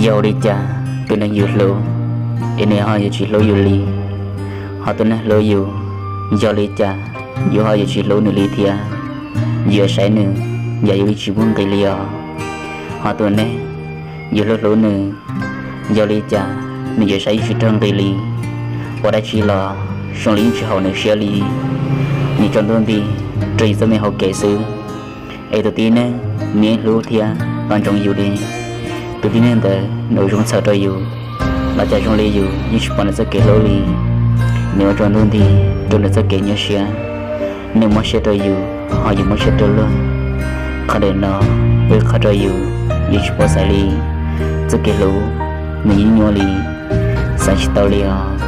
Yog li cas tus neeg yus hlub es nws ho yuav tsis hlub yus li? Ho tus neeg hlub yus, yog li cas yus ho yuav tsis hlub nws li thiab? Yus yuav saib nws yam yus yeej tsis muaj nqis li os. Ho tus neeg yus hlub hlub nws, yog li cas nws yuav saib yus tsis raug nqis li? Ua dab tsi los zoo li yeej tsis haum nws siab li. Nws tsaus ntuj nti rau yus txoj me hauv kev xwb. Es tus tib neeg nws yeej hlub thiab nco ntsoov yus li, tus tib neeg ntawd nws zoo txhawm rau yus los cas zoo li yus yeej tsis pom nws txoj kev hlub li. Nws ua tsaus ntuj nti rau nws txoj kev nyuaj siab. Nws mob siab rau yus, ho yus mob siab rau luag. Qhov ntawm no, ib qho rau yus, yus tsis paub xaiv li. Txoj kev hlub nws yeej nyuaj li, xaiv tsis tau li os.